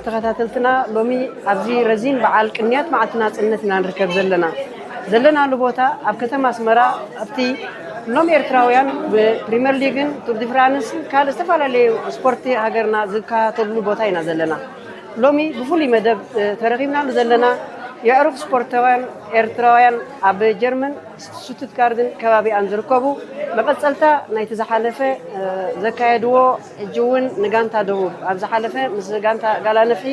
ተኸታተልትና፣ ሎሚ ኣብዚ ረዚን በዓል ቅንያት መዓልቲ ናጽነት ኢና ንርከብ ዘለና። ዘለናሉ ቦታ ኣብ ከተማ ኣስመራ፣ ኣብቲ ኩሎም ኤርትራውያን ብፕሪምየር ሊግን ቱር ዲ ፍራንስን ካልእ ዝተፈላለዩ ስፖርቲ ሃገርና ዝከታተልሉ ቦታ ኢና ዘለና። ሎሚ ብፍሉይ መደብ፣ እ፣ ተረኺብናሉ ዘለና የዕሩኽ ስፖርታውያን ኤርትራውያን ኣብ ጀርመን ስቱትጋርድን ከባቢኣን ዝርከቡ፣ መቐጸልታ ናይቲ ዝሓለፈ፣ እ፣ ዘካየድዎ፣ ሕጂ እውን ንጋንታ ደቡብ ኣብ ዝሓለፈ ምስ ጋንታ ጋላነፍሒ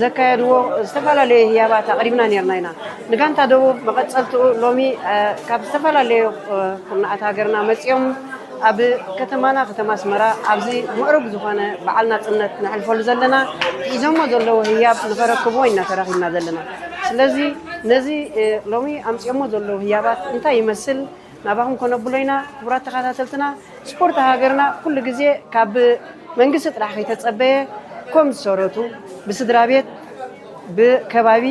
ዘካየድዎ ዝተፈላለዩ ህያባት ኣቕሪብና ነርና ኢና። ንጋንታ ደቡብ መቐጸልትኡ ሎሚ፣ እ፣ ካብ ዝተፈላለዩ፣ እ፣ ኩርናዓት ሃገርና መጺኦም ኣብ ከተማና፣ ከተማ ኣስመራ፣ ኣብዚ ምዕሩግ ዝኾነ በዓል ናጽነት ነሕልፈሉ ዘለና፣ ሒዞሞ ዘለዉ ህያብ ንኸረክብዎ ኢና ተራኺብና ዘለና። ስለዚ ነዚ፣ እ፣ ሎሚ ኣምጺኦሞ ዘለዉ ህያባት እንታይ ይመስል? ናባኹም ከነብሎ ኢና። ክቡራት ተኸታተልትና፣ ስፖርት ሃገርና ኩሉ ግዜ ካብ መንግስቲ ጥራሕ ከይተጸበየ፣ ከም ዝሰረቱ ብስድራ ቤት፣ ብከባቢ፣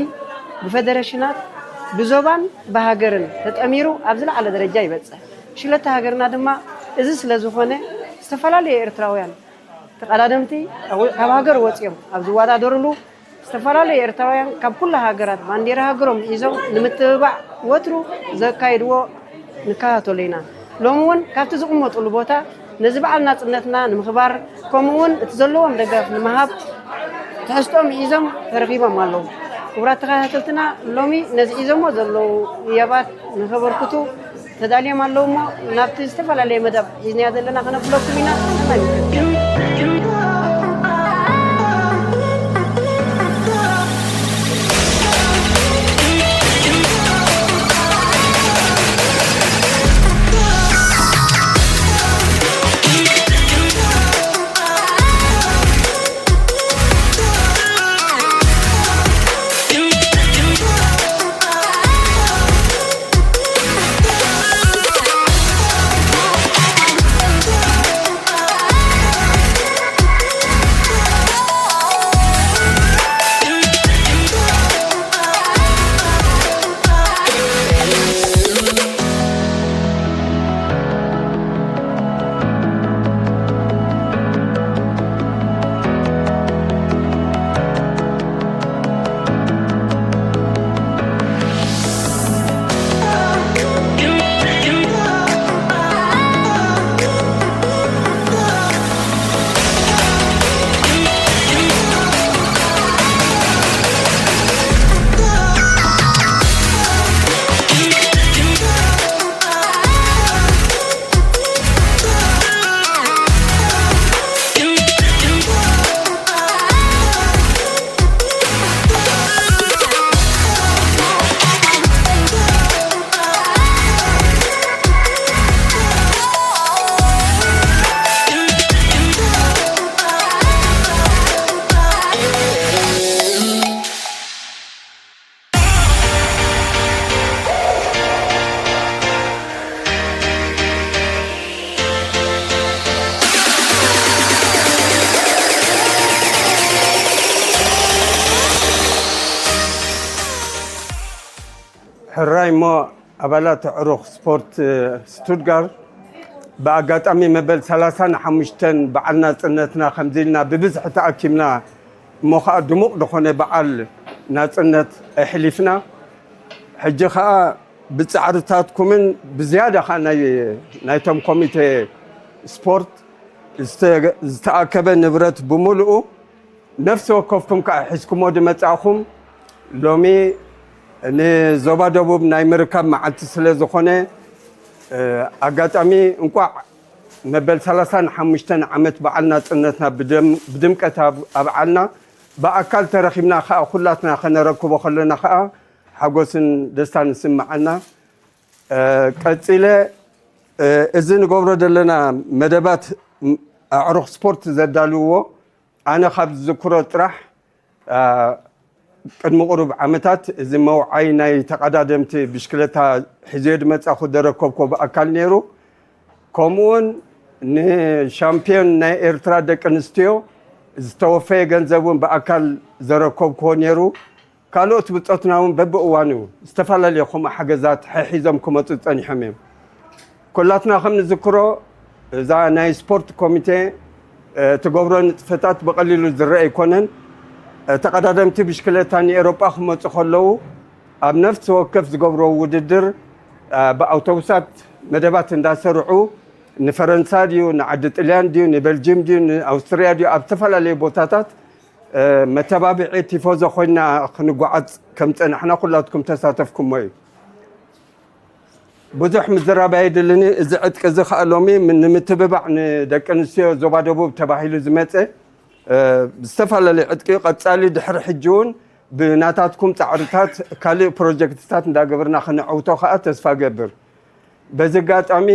ብፈደረሽናት፣ ብዞባን ብሃገርን ተጠሚሩ ኣብ ዝለዓለ ደረጃ ይበጽሕ። ሽለተ ሃገርና ድማ እዚ ስለ ዝኾነ፣ ዝተፈላለዩ ኤርትራውያን ተቐዳደምቲ ካብ ሃገር ወጺኦም ኣብ ዝወዳደሩሉ፣ ዝተፈላለዩ ኤርትራውያን ካብ ኩሉ ሃገራት ባንዴራ ሃገሮም ሒዞም ንምትብባዕ ወትሩ ዘካይድዎ ንከታተሎ ኢና። ሎሚ እውን ካብቲ ዝቕመጡሉ ቦታ ነዚ በዓል ናጽነትና ንምኽባር፣ ከምኡ እውን እቲ ዘለዎም ደገፍ ንምሃብ ትሕዝቶኦም ሒዞም ተረኺቦም ኣለዉ። ክቡራት ተኸታተልትና፣ ሎሚ ነዚ ሒዞሞ ዘለዉ ህያባት ንኸበርክቱ ተዳልዮም ኣለዉ እሞ፣ ናብቲ ዝተፈላለየ መደብ ሒዝናዮ ዘለና ከነብለኩም ኢና። ሰናይ ምክትታል። ሕራይ እሞ ኣባላት ኣዕሩኽ ስፖርት ስቱትጋርት፣ ብኣጋጣሚ መበል ሰላሳን ሓሙሽተን በዓል ናጽነትና ከምዚ ኢልና ብብዝሒ ተኣኪብና፣ እሞ ኸኣ ድሙቕ ዝኾነ በዓል ናጽነት ኣሕሊፍና። ሕጂ ኸኣ ብጻዕርታትኩምን ብዝያዳ ኸኣ ናይ፣ ናይቶም ኮሚቴ ስፖርት ዝተ-፣ ዝተኣከበ ንብረት ብምሉኡ ነፍሲ ወከፍኩም ከኣ ሒዝኩሞ ዝመጻእኹም፣ ሎሚ ንዞባ ደቡብ ናይ ምርካብ መዓልቲ ስለ ዝኾነ፣ እ፣ ኣጋጣሚ እንቋዕ መበል ሰላሳን ሓሙሽተን ዓመት በዓል ናጽነትና ብደም-፣ ብድምቀት ኣብ-፣ ኣብዓልና። ብኣካል ተረኺብና ከኣ ኩላትና ከነረክቦ ከለና ከኣ ሓጎስን ደስታን ይስምዓና። እ፣ ቀጺለ፣ እ፣ እዚ ንገብሮ ዘለና መደባት፣ ም-፣ ኣዕሩኽ ስፖርት ዘዳልውዎ፣ ኣነ ካብ ዝዝክሮ ጥራሕ፣ እ፣ ቅድሚ ቁሩብ ዓመታት እዚ መውዓይ ናይ ተቐዳደምቲ ብሽክለታ ሒዘዮ ዝመጻኹ ዘረከብኩ ብኣካል ነይሩ። ከምኡውን ንሻምፒዮን ናይ ኤርትራ ደቂ ኣንስትዮ ዝተወፈየ ገንዘብ እውን ብኣካል ዘረከብክዎ ነይሩ። ካልኦት ብጾትና እውን በብእዋኑ ዝተፈላለዩ ከምኡ ሓገዛት ሓሒዞም ክመጹ ጸኒሖም እዮም። ኩላትና ከም ንዝክሮ፣ እዛ ናይ ስፖርት ኮሚቴ፣ እ፣ ትገብሮ ንጥፈታት ብቐሊሉ ዝረአ ኣይኮነን። ተቐዳደምቲ ብሽክለታ ንኤውሮጳ ክመጹ ከለዉ ኣብ ነፍሲ ወከፍ ዝገብርዎ ውድድር ብኣውቶቡሳት መደባት እንዳሰርዑ ንፈረንሳ ድዩ ንዓዲ ጥልያን ድዩ ንበልጅም ድዩ ንኣውስትርያ ድዩ ኣብ ዝተፈላለዩ ቦታታት መተባብዒ ቲፎዞ ኮይና ክንጓዓዝ ከም ጸናሕና ኩላትኩም ተሳተፍኩሞ እዩ። ብዙሕ ምዝራብ ኣየድልን። እዚ ዕጥቂ እዚ ከዓ ሎሚ ንምትብባዕ ንደቂ ኣንስትዮ ዞባ ደቡብ ተባሂሉ ዝመፀ ዝተፈላለዩ ዕጥቂ ቀፃሊ ድሕሪ ሕጂ እውን ብናታትኩም ፃዕርታት ካልእ ፕሮጀክትታት እንዳገበርና ክነዕውቶ ከዓ ተስፋ ገብር። በዚ ኣጋጣሚ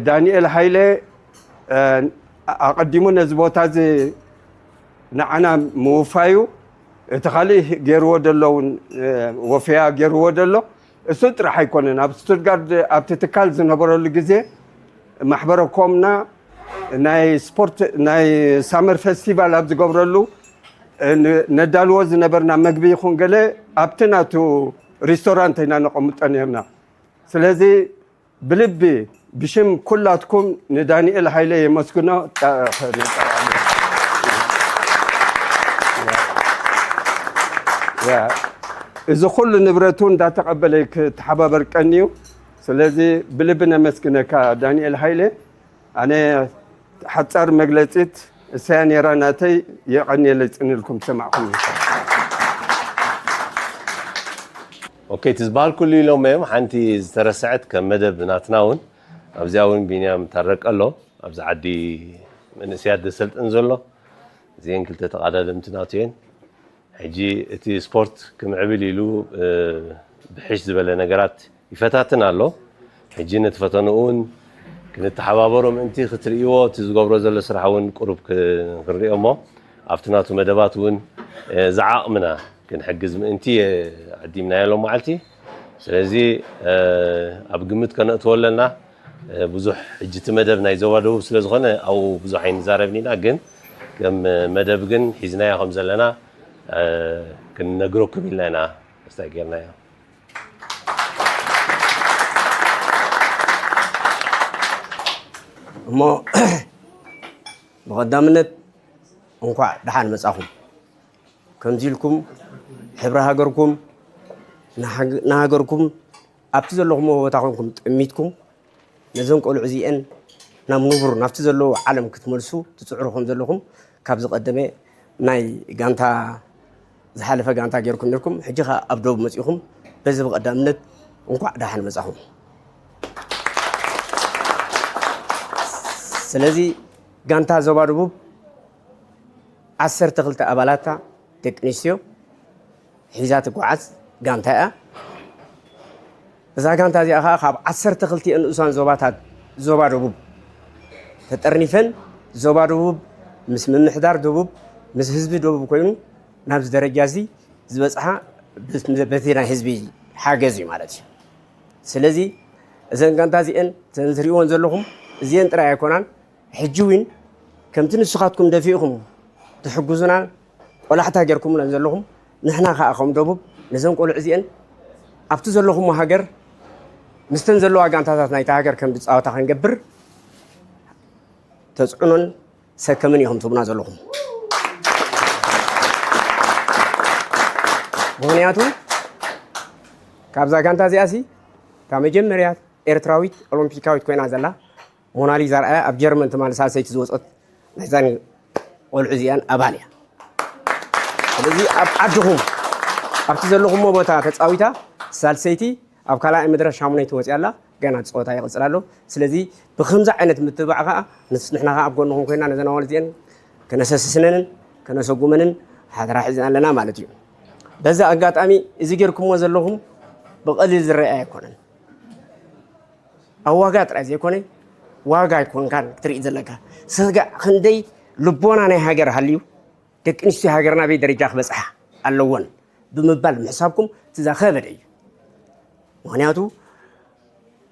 ዳንኤል ሃይለ ኣቐዲሙ ነዚ ቦታ እዚ ንዓና ምውፋዩ እቲ ካልእ ገይርዎ ዘሎ እውን ወፈያ ገይርዎ ዘሎ እሱ ጥራሕ ኣይኮነን። ኣብ ስቱትጋርድ ኣብቲ ትካል ዝነበረሉ ግዜ ማሕበረ ኮምና ናይ ስፖርት ናይ ሳመር ፌስቲቫል ኣብ ዝገብረሉ ነዳልዎ ዝነበርና መግቢ ይኹን ገለ ኣብቲ ናቱ ሪስቶራንት ኢና ነቐምጦ ነርና። ስለዚ ብልቢ ብሽም ኩላትኩም ንዳንኤል ሃይለ የመስግኖ። እዚ ኩሉ ንብረቱ እንዳተቐበለ ክተሓባበር ቀንዩ። ስለዚ ብልቢ ነመስግነካ ዳንኤል ሃይለ። ኣነ ሓጻር መግለጺት እሳያ ነይራ ናተይ። የቐንየለይ ጽንልኩም ሰማዕኩም። ኦኬ እቲ ዝበሃል ኩሉ ኢሎም እዮም። ሓንቲ ዝተረስዐት ከም መደብ ናትና እውን ኣብዚኣ እውን ቢንያም ታረቀ ኣሎ ኣብዚ ዓዲ መንእሰያት ዘሰልጥን ዘሎ እዚአን ክልተ ተቐዳደምቲ ናቱ እየን። ሕጂ እቲ ስፖርት ክምዕብል ኢሉ ብሕሽ ዝበለ ነገራት ይፈታትን ኣሎ። ሕጂ ነቲ ፈተንኡ እውን ክንተሓባበሮ ምእንቲ ክትርእይዎ እቲ ዝገብሮ ዘሎ ስራሕ እውን ቁሩብ ክንሪኦ እሞ ኣብቲ ናቱ መደባት እውን ዝዓቕምና ክንሕግዝ ምእንቲ ኣዕዲምናዮ ሎም መዓልቲ። ስለዚ ኣብ ግምት ከነእትዎ ኣለና። ብዙሕ ሕጂ እቲ መደብ ናይ ዞባ ደቡብ ስለ ዝኾነ ኣብኡ ብዙሕ ኣይንዛረብን ኢና፣ ግን ከም መደብ ግን ሒዝናዮ ከም ዘለና ክንነግረኩም ኢልና ኢና ስታይ ጌርናዮ። እሞ ብቐዳምነት እንኳዕ ደሓን መጻኹም። ከምዚ ኢልኩም ሕብሪ ሃገርኩም ንሃገርኩም ኣብቲ ዘለኹምዎ ቦታ ኮንኩም ጠሚትኩም ነዘን ቆልዑ እዚአን ናብ ንቡር ናብቲ ዘለዎ ዓለም ክትመልሱ ትፅዕሩ ከም ዘለኹም ካብ ዝቐደመ ናይ ጋንታ ዝሓለፈ ጋንታ ጌርኩም ነርኩም ሕጂ ኸዓ ኣብ ደቡብ መፂኹም በዚ ብቐዳምነት እንኳዕ ደሓን መፃኹም። ስለዚ ጋንታ ዞባ ደቡብ ዓሰርተ ክልተ ኣባላታ ደቂ ኣንስትዮ ሒዛ ትጓዓዝ ጋንታ እያ። እዛ ጋንታ እዚኣ ከዓ ካብ ዓሰርተ ክልተ ንኡሳን ዞባታት ዞባ ደቡብ ተጠርኒፈን ዞባ ደቡብ ምስ ምምሕዳር ደቡብ ምስ ህዝቢ ደቡብ ኮይኑ ናብዚ ደረጃ እዚ ዝበፅሓ በቲ ናይ ህዝቢ ሓገዝ እዩ ማለት እዩ። ስለዚ እዘን ጋንታ እዚአን እተን ትሪእወን ዘለኹም እዚአን ጥራይ ኣይኮናን። ሕጂ እውን ከምቲ ንስኻትኩም ደፊእኹም ትሕግዙና ቆላሕታ ጌርኩምለን ዘለኹም ንሕና ከዓ ከም ደቡብ ነዘን ቆልዑ እዚአን ኣብቲ ዘለኹሞ ሃገር ምስተን ዘለዋ ጋንታታት ናይታ ሃገር ከም ዝፃወታ ክንገብር ተፅዕኖን ሰከምን ኢኹም ትብና ዘለኹም። ምክንያቱ ካብዛ ጋንታ እዚኣ ሲ እታ መጀመርያ ኤርትራዊት ኦሎምፒካዊት ኮይና ዘላ ሞናሊዛ ርኣያ ኣብ ጀርመን ትማሊ ሳልሰይቲ ዝወፀት ናይዛን ቆልዑ እዚኣን ኣባል እያ። ስለዚ ኣብ ዓድኹም ኣብቲ ዘለኹሞ ቦታ ተፃዊታ ሳልሰይቲ ኣብ ካልኣይ መድረክ ሻሙነይቲ ወፂኣ ኣላ። ገና እቲ ፀወታ ይቕፅል ኣሎ። ስለዚ ብከምዚ ዓይነት ምትብባዕ ከዓ ንሕና ከዓ ኣብ ጎንኹም ኮይና ነዘን ኣዋልድ እዚአን ከነሰስስነንን ከነሰጉመንን ሓደራ ሒዝና ኣለና ማለት እዩ። በዚ ኣጋጣሚ እዚ ጌርኩምዎ ዘለኹም ብቐሊል ዝረኣይ ኣይኮነን። ኣብ ዋጋ ጥራይ ዘይኮነ ዋጋ ኣይኮንካን ክትርኢ ዘለካ። ስጋዕ ክንደይ ልቦና ናይ ሃገር ሃልዩ ደቂ ኣንስትዮ ሃገርና ኣበይ ደረጃ ክበፅሓ ኣለወን ብምባል ምሕሳብኩም እቲ ዘኸበደ እዩ። ምክንያቱ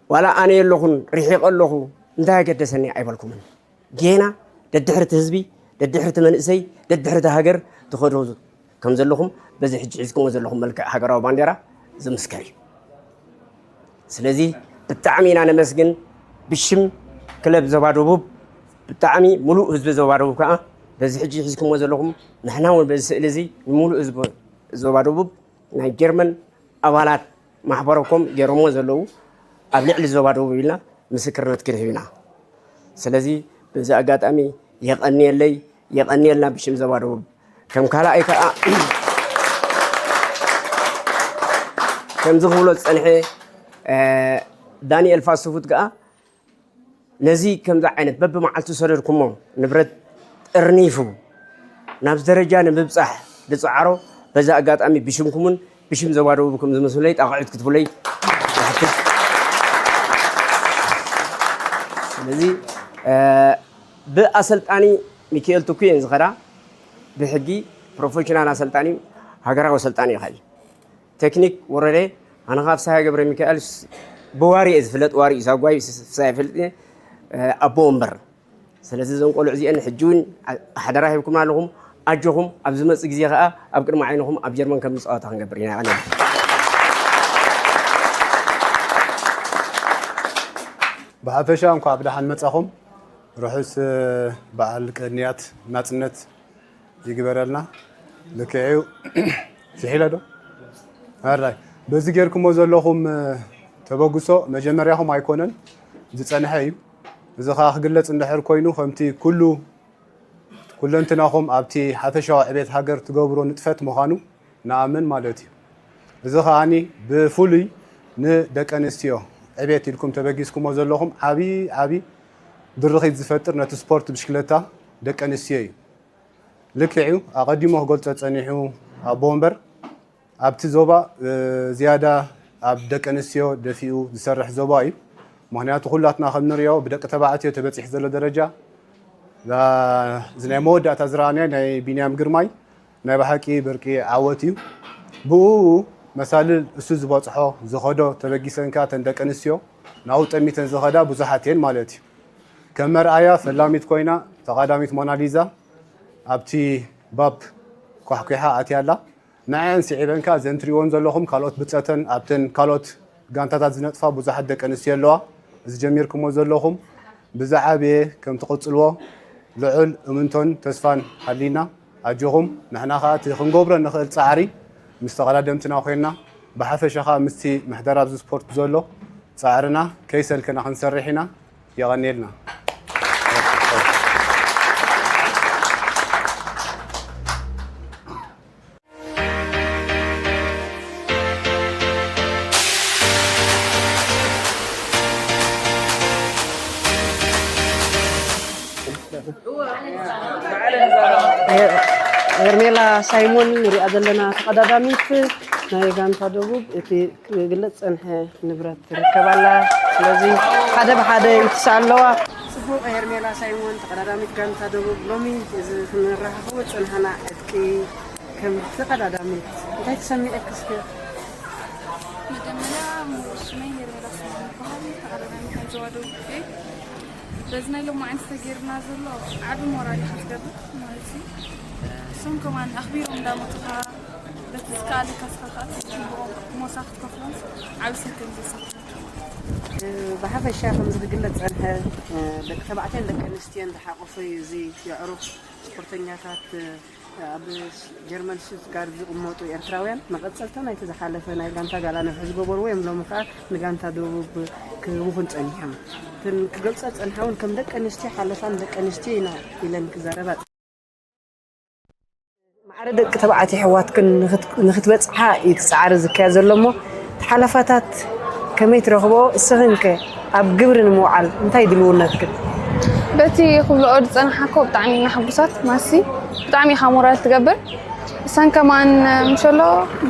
ዋላ ኣነ የለኹን ርሒቐ ኣለኹ እንታይ ኣገደሰኒ ኣይበልኩምን። ጌና ደድሕርቲ ህዝቢ፣ ደድሕርቲ መንእሰይ፣ ደድሕርቲ ሃገር ትኸዱ ከም ዘለኹም በዚ ሕጂ ሒዝኩሞ ዘለኹም መልክዕ ሃገራዊ ባንዴራ ዝምስከር እዩ። ስለዚ ብጣዕሚ ኢና ነመስግን ብሽም ክለብ ዞባ ደቡብ ብጣዕሚ ሙሉእ ህዝቢ ዞባ ደቡብ ከዓ በዚ ሕጂ ሒዝኩምዎ ዘለኹም፣ ንሕና እውን በዚ ስእሊ እዚ ንምሉእ ህዝቢ ዞባ ደቡብ ናይ ጀርመን ኣባላት ማሕበረኮም ገይሮምዎ ዘለዉ፣ ኣብ ልዕሊ ዞባ ደቡብ ኢልና ምስክርነት ክንህብ ኢና። ስለዚ በዚ ኣጋጣሚ የቐንየለይ፣ የቐንየልና ብሽም ዞባ ደቡብ። ከም ካልኣይ ከኣ ከምዚ ክብሎ ዝጸንሐ፣ እ፣ ዳንኤል ፋስፉት ከኣ ነዚ ከምዚ ዓይነት በብመዓልቱ ዝሰደድኩሞ ንብረት ጥርኒፉ ናብዚ ደረጃ ንምብጻሕ ዝጸዓሮ በዚ ኣጋጣሚ ብሽምኩምን ብሽም ዞባ ደቡብ ከም ዝመስለይ ጣቕዒት ክትብለይ ይሓትት። ስለዚ፣ እ፣ ብኣሰልጣኒ ሚካኤል ትኩ እየን ዝኸዳ። ብሕጊ ፕሮፌሽናል ኣሰልጣኒ ሃገራዊ ኣሰልጣኒ ኢኻ እዩ። ቴክኒክ ወረደ፣ ኣነ ካብ ፍስሃ ገብረ ሚካኤል ስ-፣ ብዋሪ እየ ዝፍለጥ፣ ዋሪ እዩ ሳጓይ ስ-፣ ፍስሃ ይፈልጥ እየ፣ እ፣ ኣቦ ወንበር። ስለዚ እዞም ቆልዑ እዚአን ሕጂ እውን ኣ-፣ ሓደራ ሂብኩም ኣለኹም፣ ኣጆኹም፣ ኣብ ዝመጽእ ግዜ ከኣ ኣብ ቅድሚ ዓይንኹም ኣብ ጀርመን ከም ዝጻወታ ክንገብር ኢና። ይቐንየልና። ብሓፈሻ እንኳዕ ብደሓን መጻኹም። ርሑስ፣ እ፣ በዓል ቅንያት ናጽነት ይግበረልና። ልክዕ እዩ። ዝሒለ ዶ? ኣራይ። በዚ ጌርኩሞ ዘለኹም፣ እ፣ ተበግሶ መጀመርያኹም ኣይኮነን፣ ዝጸንሐ እዩ። እዚ ኸኣ ክግለጽ እንድሕር ኮይኑ፣ ከምቲ ኩሉ፣ ኩለንትናኹም ኣብቲ ሓፈሻዊ ዕቤት ሃገር ትገብሮ ንጥፈት ምዃኑ ንኣምን ማለት እዩ። እዚ ኸኣኒ ብፍሉይ ንደቂ ኣንስትዮ ዕቤት ኢልኩም ተበጊስኩሞ ዘለኹም ዓቢ፣ ዓቢ ድርኺት ዝፈጥር ነቲ ስፖርት ብሽክለታ ደቂ ኣንስትዮ እዩ። ልክዕ እዩ፣ ኣቐዲሙ ክገልጾ ጸኒሑ ኣቦ ወንበር፣ ኣብቲ ዞባ፣ እ፣ ዝያዳ ኣብ ደቂ ኣንስትዮ ደፊኡ ዝሰርሕ ዞባ እዩ። ምኽንያቱ ኩላትና ከም ንሪኦ ብደቂ ተባዕትዮ ተበጺሑ ዘሎ ደረጃ፣ ዛ-፣ እዚ ናይ መወዳእታ ዝረኣናዮ ናይ ቢንያም ግርማይ ናይ ብሓቂ ብርቂ ዓወት እዩ። ብኡ መሳልል እሱ ዝበጽሖ ዝኸዶ ተበጊሰን ከኣ እተን ደቂ ኣንስትዮ ናብኡ ጠሚተን ዝኸዳ ብዙሓት እየን ማለት እዩ። ከም መርኣያ ፈላሚት ኮይና ተቓዳሚት ሞናሊዛ ኣብቲ ባብ ኳሕኲሓ ኣትያ ኣላ። ንዐን ስዒበን ከኣ እዘን ትሪእወን ዘለኹም ካልኦት ብጸተን ኣብተን ካልኦት ጋንታታት ዝነጥፋ ብዙሓት ደቂ ኣንስትዮ ኣለዋ። እዚ ጀሚርኩሞ ዘለኹም ብዝዓበየ ከም ትቕጽልዎ ልዑል እምንቶን ተስፋን ሃሊና። ኣጆኹም፣ ንሕና ከኣ እቲ ክንገብሮ ንኽእል ጻዕሪ ምስ ተቐዳደምትና ኮይንና፣ ብሓፈሻ ከኣ ምስቲ ምሕደራ ኣብዚ ስፖርት ዘሎ ጻዕርና ከይሰልከና ክንሰርሕ ኢና። የቐንየልና። ሄርሜላ ሳይሞን ንሪኣ ዘለና ተቐዳዳሚት ናይ ጋንታ ደቡብ፣ እቲ ክግለጽ ጸንሐ ንብረት ትርከብ ኣላ። ስለዚ ሓደ ብሓደ ይትስኣ ኣለዋ። ጽቡቕ፣ ሄርሜላ ሳይሞን፣ ተቐዳዳሚት ጋንታ ደቡብ፣ ሎሚ እዚ ክንረኻኸቦ ዝጸንሓና ዕጥቂ ከም ተቐዳዳሚት እንታይ ተሰሚዐኪ እስከ? መጀመርያ፣ ሙሉእ ስመይ ሄርሜላ ሳይሞን ይበሃል። ተቐዳዳሚት ናይ ዞባ ደቡብ እየ። በዚ ናይ ሎማዓንቲ ተገይሩና ዘሎ ዓቢ ሞራል ኢኻ ትገብር ማለት እዩ። እሶም ከማን ኣኽቢሮም እንዳመጹኻ፣ በቲ ዝከኣለካ እስኻ ከኣ ትግብሮም ሞሳ ክትከፍሎም ዓቢ ሰብ ከም ዘሳትፍ። እ፣ ብሓፈሻ ከምዚ ክግለጽ ጸንሐ፣ እ፣ ደቂ ተባዕትዮን ደቂ ኣንስትዮን ዝሓቆፈ እዩ እዚ የዕሩኽ ስፖርተኛታት፣ እ፣ ኣብ ጀርመን ሽቱትጋርት ዝቕመጡ ኤርትራውያን መቐጸልታ ናይቲ ዝሓለፈ ናይ ጋንታ ጋላ ነውሒ ዝገበርዎ እዮም። ሎሚ ከኣ ንጋንታ ደቡብ ክህውኹን ጸኒሖም። እተን ክገልጻ ዝጸንሓ እውን ከም ደቂ ኣንስትዮ ሓለፋን ደቂ ኣንስትዮ ኢና ኢለን ክዛረባ። ማዕረ ደቂ ተባዕትዮ ኣሕዋትክን ንኽት-፣ ንኽትበጽሓ እዩ እቲ ጻዕሪ ዝካየድ ዘሎ እሞ፣ እቲ ሓለፋታት ከመይ ትረኽብኦ? እስኽን ከ ኣብ ግብሪ ንምውዓል እንታይ ድልውነትክን? በቲ ክብልኦ ዝጸናሓኮ ብጣዕሚ ኢና ሕጉሳት። ማሲ ብጣዕሚ ኢኻ ሞራል ትገብር። እሰን ከማን ምሸሎ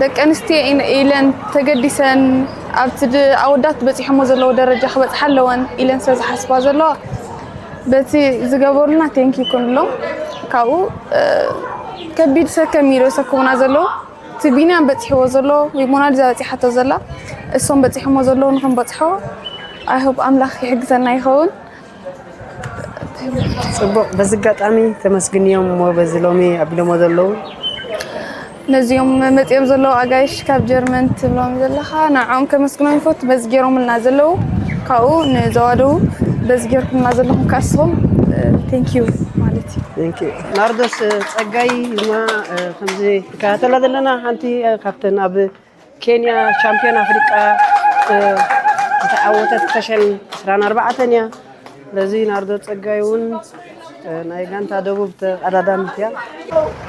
ደቂ ኣንስትዮ ኢን-፣ ኢለን ተገዲሰን ኣብቲ ድ-፣ ኣወዳት በጺሖሞ ዘለዉ ደረጃ ክበጽሓ ኣለወን ኢለን ስለ ዝሓስባ ዘለዋ፣ በቲ ዝገበሩልና ቴንኪ ክንብሎም። ካብኡ፣ እ፣ ከቢድ ሰከም እዩ ዝሰከሙና ዘለዉ። እቲ ቢንያም በጺሕዎ ዘሎ ወይ ሞናሊዛ በጺሓቶ ዘላ፣ እሶም በጺሖሞ ዘለዉ ንኽንበጽሖ፣ I hope ኣምላኽ ይሕግዘና ይኸውን። ጽቡቕ፣ በዚ ኣጋጣሚ ተመስግንዮም እሞ በዚ ሎሚ ኣቢሎሞ ዘለዉ። ነዚኦም መጺኦም ዘለዉ ኣጋይሽ ካብ ጀርመን ትብሎም ዘለኻ፣ ንዕኦም ከመስግኖም ይፈቱ። በዚ ገይሮምልና ዘለዉ፣ ካብኡ ንዘዋደዉ እዚ ጌርኩምና ዘለኹም ካስኹም ቴንክ ዩ ማለት እዩ። Thank you። ናርዶስ ጸጋይ ድማ ከምዚ ንከታተላ ዘለና ሓንቲ ካብተን ኣብ ኬንያ ቻምፒዮን ኣፍሪቃ ዝተዓወተት ክልተ ሽሕን ዕስራን ኣርባዕተን እያ። ስለዚ ናርዶ ጸጋይ እውን ናይ ጋንታ ደቡብ ተቐዳዳሚት እያ።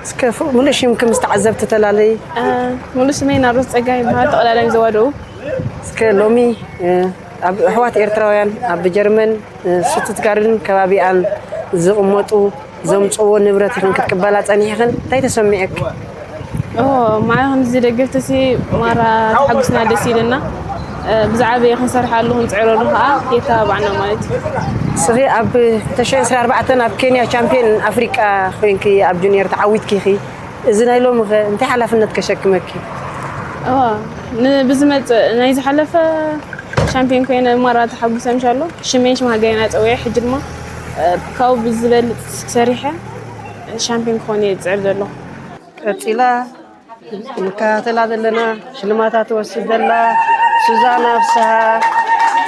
እስከ ፉ- ሙሉእ ሽምኪ ምስ ተዓዘብቲ ተላለይ። ሙሉ ስመይ ናርዶስ ጸጋይ ይበሃል። ተቐዳዳሚ ዞባ ደቡብ። እስከ ሎሚ ኣብ ኣሕዋት ኤርትራውያን ኣብ ጀርመን ስቱትጋርድን ከባቢኣን ዝቕመጡ ዘምፅዎ ንብረት ይኽን ክትቅበላ ጸኒሕኽን እንታይ ተሰሚዐክ? ኦ ማይ ከምዚ ደገፍትሲ ማራ ተሓጉስና ደስ ኢልና። ብዛዕባ ክንሰርሓሉ ክንፅዕረሉ ከዓ የተባባዕና ማለት እዩ። እስኺ ኣብ ክልተ ሽሕን ዕስራን ኣርባዕተን ኣብ ኬንያ ቻምፒዮን ኣፍሪቃ ኮይንኪ ኣብ ጁኒየር ተዓዊትኪ ኢኺ። እዚ ናይ ሎሚ ኸ እንታይ ሓላፍነት ከሸክመኪ? ንብዝመፅእ ናይ ዝሓለፈ ሻምፒዮን ኮይነ ማራ ተሓጉሰ ምሻሎ ሽመይን ሽም ሃገሬና ፀዊዐ ሕጂ ድማ ካብኡ ብዝበልፅ ሰሪሐ ሻምፒዮን ክኾን እየ ዝፅዕር ዘለኹ። ቀፂላ ንከታተላ ዘለና ሽልማታ ትወስድ ዘላ ሱዛና ፍስሃ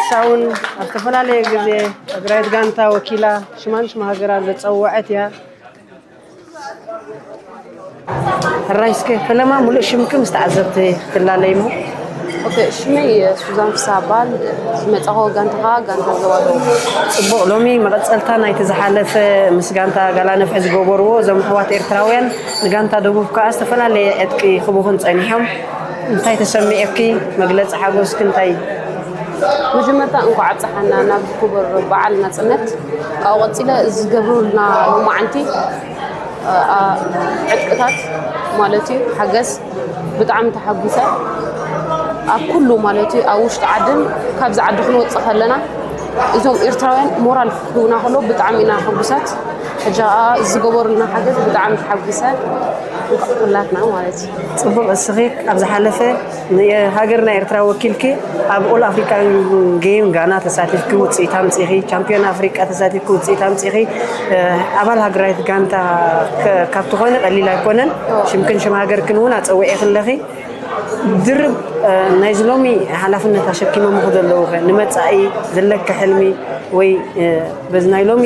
ሳውን ኣብ ዝተፈላለየ ግዜ ትግራይት ጋንታ ወኪላ ሽማን ሽማ ሃገራን ዘፀወዐት እያ። ሕራይ እስከ ፈለማ ሙሉእ ሽምኪ ምስ ተዓዘብቲ ክላለይ እሞ። ኦኬ፣ ሽመይ ሱዛን ፍስሃ እባል። ዝመጻኹ ጋንታ ኸዓ ጋንታ ዞባ ደቡብ። ጽቡቕ፣ ሎሚ መቐጸልታ ናይቲ ዝሓለፈ ምስ ጋንታ ጋላ ነፍሒ ዝገበርዎ እዞም ኣሕዋት ኤርትራውያን ንጋንታ ደቡብ ከኣ ዝተፈላለየ ዕጥቂ ክቡኽን ጸኒሖም። እንታይ ተሰሚዑኪ? መግለጺ ሓጎስኪ እንታይ እዩ? መጀመርታ እንኳዕ ኣብፀሓና ናብዚ ክቡር በዓል ናፅነት። ካብኡ ቀፂለ ዝገብሩልና ሎማዓንቲ ዕጥቅታት ማለት እዩ ሓገዝ ብጣዕሚ ተሓጒሰ። ኣብ ኩሉ ማለት እዩ ኣብ ውሽጢ ዓድን ካብዚ ዓዲ ክንወፅእ ከለና እዞም ኤርትራውያን ሞራል ክህቡና ከሎ ብጣዕሚ ኢና ሕጉሳት። ሕጂ ከዓ ዝገበሩልና ሓገዝ ብጣዕሚ ተሓጒሰ። እንኳዕ ኩላትና ማለት እዩ። ፅቡቅ እስኺ ኣብ ዝሓለፈ ሃገርና ኤርትራ ወኪልኪ ኣብ ኦል ኣፍሪካን ጌም ጋና ተሳቲፍኪ ውፅኢት ኣምፂኺ፣ ቻምፒዮን ኣፍሪቃ ተሳቲፍኪ ውፅኢት ኣምፂኺ፣ ኣባል ሃገራዊት ጋንታ ካብ ትኾኒ ቀሊል ኣይኮነን። ሽምክን ሽም ሃገርክን እውን ኣፀዊዒኺ ኣለኺ። ድርብ ናይዚ ሎሚ ሓላፍነት ኣሸኪሞምኺ ዘለዉ ኸ ንመፃኢ ዘለኪ ሕልሚ ወይ በዚ ናይ ሎሚ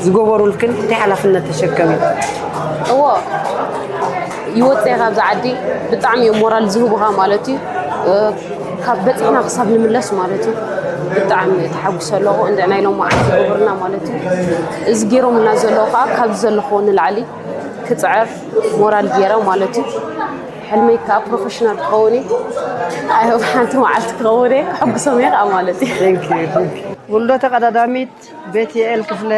ዝገበሩልክን እንታይ ሓላፍነት ተሸከሚ? እዎ ይወፅእ እየ ካብዚ ዓዲ። ብጣዕሚ እዮም ሞራል ዝህቡኻ ማለት እዩ። ካብ በፂሕና ክሳብ ንምለስ ማለት እዩ። ብጣዕሚ ተሓጒሰ ኣለኹ እንደ ናይ ሎሚ ዓዲ ዝገበሩልና ማለት እዩ። እዚ ገይሮምልና ዘለዉ ከዓ ካብዚ ዘለኹዎ ንላዕሊ ክፅዕር ሞራል ገይረ ማለት እዩ። ሕልመይ ከዓ ፕሮፌሽናል ክኸውን እዩ። ኣይ ሓንቲ መዓልቲ ክኸውን እየ ክሕጉሶም እየ ከዓ ማለት እዩ። ውልዶ ተቐዳዳሚት ቤትኤል ክፍለ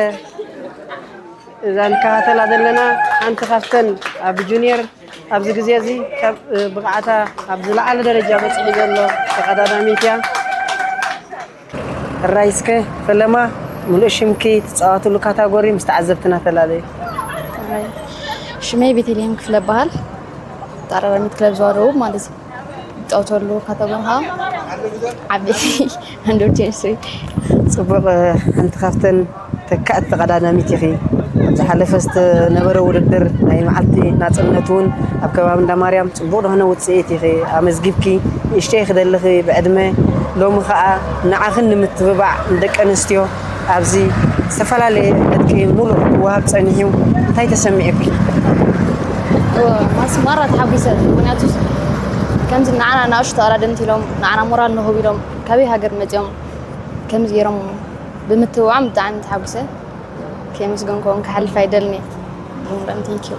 እዛ ንከታተላ ዘለና ሓንቲ ካብተን ኣብ ጁኒየር ኣብዚ ግዜ እዚ ካብ ብቕዓታ ኣብ ዝለዓለ ደረጃ በፂሑ ዘሎ ተቐዳዳሚት እያ። ሕራይ እስከ ፈለማ ምሉእ ሽምኪ ትፃወትሉ ካታጎሪ ምስ ተዓዘብትና ተላለዩ። ሽመይ ቤተልሔም ክፍለ በሃል። ተቐዳዳሚት ክለብ ዞባ ደቡብ ማለት እዩ። ዝፃወተሉ ካታጎሪ ከዓ ዓበይቲ ኣንደር ቴን ስሪ። ፅቡቕ ሓንቲ ካብተን ተካእቲ ተቐዳዳሚት ኢኺ። ኣብ ዝሓለፈ ዝተነበረ ውድድር ናይ መዓልቲ ናፅነት እውን ኣብ ከባቢ እንዳማርያም ፅቡቕ ዝኾነ ውፅኢት ኢኺ ኣመዝጊብኪ። ንእሽተይ ክደልኺ ብዕድመ ሎሚ ከዓ ንዓኽን ንምትብባዕ ንደቂ ኣንስትዮ ኣብዚ ዝተፈላለየ ዕጥቂ ሙሉእ ክወሃብ ፀኒሑ እንታይ ተሰሚዑኪ? ማስ ማራ ተሓጒሰ ምክንያቱ ከምዚ ንዓና ንኣሽቱ ኣራደምቲ ኢሎም ንዓና ሞራል ንህቡ ኢሎም ካበይ ሃገር መፂኦም ከምዚ ገይሮም ብምትብባዖም ብጣዕሚ ተሓጒሰ። ከየመስገንኩዎም ክሓልፍ ኣይደልን እየ። ቴንኪዩ።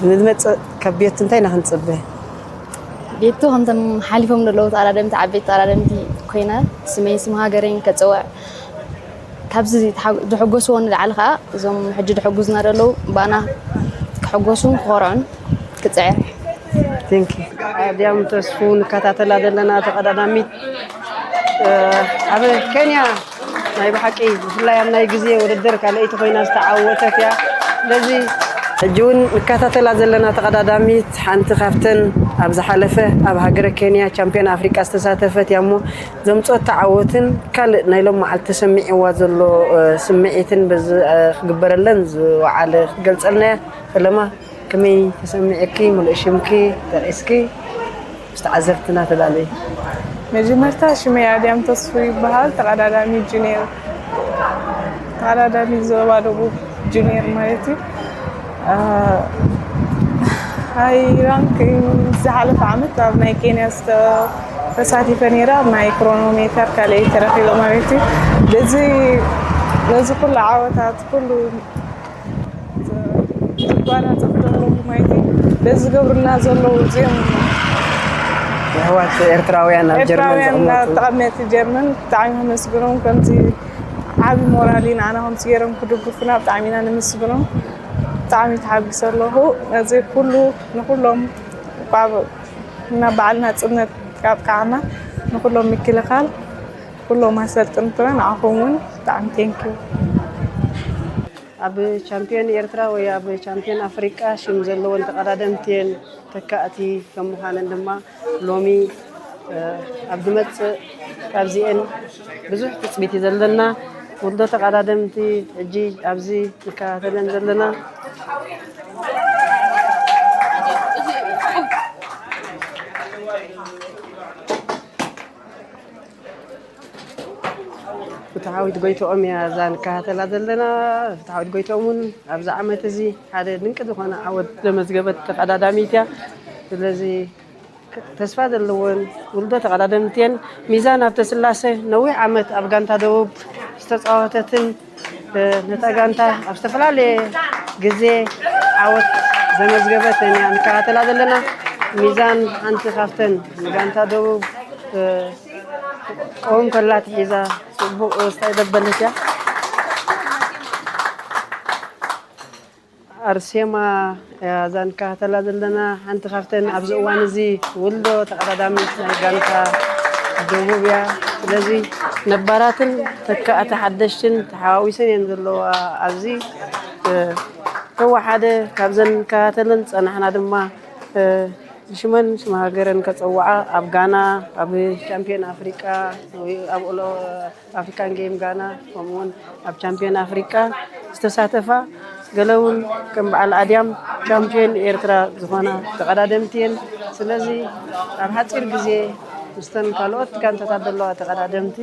ንዝመፅእ ካብ ቤቱ እንታይ ኢና ክንፅበ? ቤቱ ከምቶም ሓሊፎም ዘለዉ ተቐዳደምቲ ዓበይቲ ተቐዳደምቲ ኮይነ ስመይ ስም ሃገረይን ከፀውዕ ካብዚ ዝሕጎስዎ ንላዕሊ ከዓ እዞም ሕጂ ዝሕጉዝና ዘለዉ ብኣና ክሕጎሱን ክኾርዑን ክፅዕር። ቴንኪ። ኣድያም ተስፉ ንከታተላ ዘለና ተቐዳዳሚት ኣብ ኬንያ ናይ ብሓቂ ብፍላይ ኣብ ናይ ግዜ ውድድር ካልኣይቲ ኮይና ዝተዓወተት እያ። ስለዚ ሕጂ እውን ንከታተላ ዘለና ተቐዳዳሚት ሓንቲ ካብተን ኣብ ዝሓለፈ ኣብ ሃገረ ኬንያ ቻምፒዮን ኣፍሪቃ ዝተሳተፈት እያ እሞ ዘምፅኦቶ ዓወትን ካልእ ናይ ሎም መዓልቲ ተሰሚዕዋ ዘሎ ስምዒትን በዚ ክግበረለን ዝወዓለ ክትገልፀልና እያ። ፈለማ ከመይ ተሰሚዕኪ? ምሉእ ሽምኪ ጠቒስኪ ምስ ተዓዘብትና ተላለይ። መጀመርታ ሽመይ ኣድያም ተስፉ ይበሃል። ተቐዳዳሚ ጁኒየር ተቐዳዳሚ ዞባ ደቡብ ጁኒየር ማለት እዩ። ኣይ ራንክ ዝሓለፈ ዓመት ኣብ ናይ ኬንያ ተሳቲፈ ነይረ፣ ኣብ ናይ ክሮኖሜተር ካልኣይ ተረኺበ ማለት እዩ። በዚ ነዚ ኩሉ ዓወታት ኩሉ ዝጓናጸፍ ዘለኹ ማለት እዩ። በዚ ዝገብሩልና ዘለዉ እዚኦም የሕዋት ኤርትራውያን ኣብ ጀርመን ኤርትራውያን ዝቕመጡ ተቐመጥቲ ጀርመን ብጣዕሚ ከመስግኖም ከምዚ ዓቢ ሞራል ኢና ንኸምዚ ገይሮም ክድግፉና ብጣዕሚ ኢና ነመስግኖም። ብጣዕሚ ተሓጒሰ ኣለኹ። ነዚ ኩሉ ንኹሎም እኳ ናብ በዓል ናጽነት ካብ ቀዓና ንኹሎም ምክልኻል ኩሎም ኣሰልጥንትና ንዓኹም እውን ብጣዕሚ ቴንኪዩ። ኣብ ቻምፒዮን ኤርትራ ወይ ኣብ ቻምፒዮን ኣፍሪቃ ሽም ዘለዎን ተቐዳደምቲ እየን። ተካእቲ ከም ምዃነን ድማ ሎሚ ኣብ ዝመፅእ ካብዚኤን ብዙሕ ትፅቢት እዩ ዘለና። ውልዶ ተቐዳደምቲ ሕጂ ኣብዚ ንከታተለን ዘለና ፍትሓዊት ጎይትኦም እያ እዛ ንከታተላ ዘለና። ፍትሓዊት ጎይትኦም እውን ኣብዚ ዓመት እዚ ሓደ ድንቂ ዝኾነ ዓወት ዘመዝገበት ተቐዳዳሚት እያ። ስለዚ ተስፋ ዘለወን ውልዶ ተቐዳደምቲ እየን። ሚዛን ሃብተስላሰ ነዊሕ ዓመት ኣብ ጋንታ ደቡብ ዝተፃወተትን ነታ ጋንታ ኣብ ዝተፈላለየ ግዜ ዓወት ዘመዝገበተን እያ ንከታተላ ዘለና። ሚዛን ሓንቲ ካብተን ንጋንታ ደቡብ ቀውም ከላ ትሒዛ ፅቡቕ ስታይ ዘበለት እያ። ኣርሴማ እያ እዛ ንከታተላ ዘለና ሓንቲ ካብተን ኣብዚ እዋን እዚ ውልዶ ተቐዳዳሚት ናይ ጋንታ ደቡብ እያ። ስለዚ ነባራትን ተካእቲ ሓደሽትን ተሓዋዊሰን እየን ዘለዋ ኣብዚ። ተወሓደ ካብዘን ንከታተለን ዝፀናሕና ድማ ሽመን ሽም ሃገረን ከፀውዓ ኣብ ጋና ኣብ ቻምፒዮን ኣፍሪቃ ወይ ኣብ ኦሎ ኣፍሪካን ጌም ጋና ከምኡውን ኣብ ቻምፒዮን ኣፍሪቃ ዝተሳተፋ ገለ እውን ከም በዓል ኣድያም ቻምፒዮን ኤርትራ ዝኾና ተቐዳደምቲ እየን። ስለዚ ኣብ ሓፂር ግዜ ምስተን ካልኦት ጋንታታት ዘለዋ ተቐዳደምቲ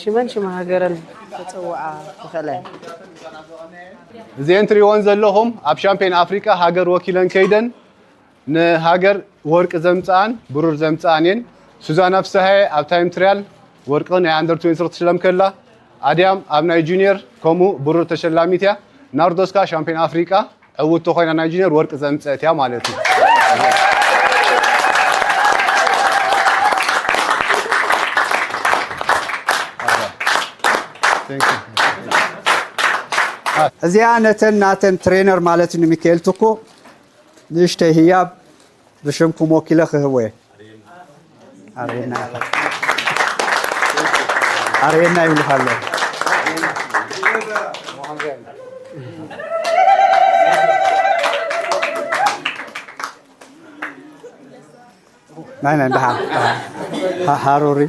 ሽመን ሽም ሃገረን ከፀውዓ ይኽእላ እየን። እዚኤን ትሪእወን ዘለኹም ኣብ ሻምፒዮን ኣፍሪቃ ሃገር ወኪለን ከይደን ንሃገር ወርቂ ዘምፅኣን ብሩር ዘምፅኣን እየን። ሱዛና ፍስሃየ ኣብ ታይም ትሪያል ወርቂ ናይ ኣንደር ትዌንቲ ትሽለም ከላ ኣድያም ኣብ ናይ ጁኒየር ከምኡ ብሩር ተሸላሚት እያ። ናርዶስ ከኣ ሻምፒዮን ኣፍሪቃ ዕውቲ ኮይና ናይ ጁኒየር ወርቂ ዘምፀአት እያ ማለት እዩ። እዚኣ ነተን ናተን ትሬነር ማለት እዩ ንሚካኤል ትኩ ንእሽተይ ህያብ ብሽምኩም ወኪለ ክህቦ እየ። ኣርየና ኣርየና ይብሉኻ ኣለዉ። ናይ ናይ ደሓን ደሓን ሃ- ሃሩሪ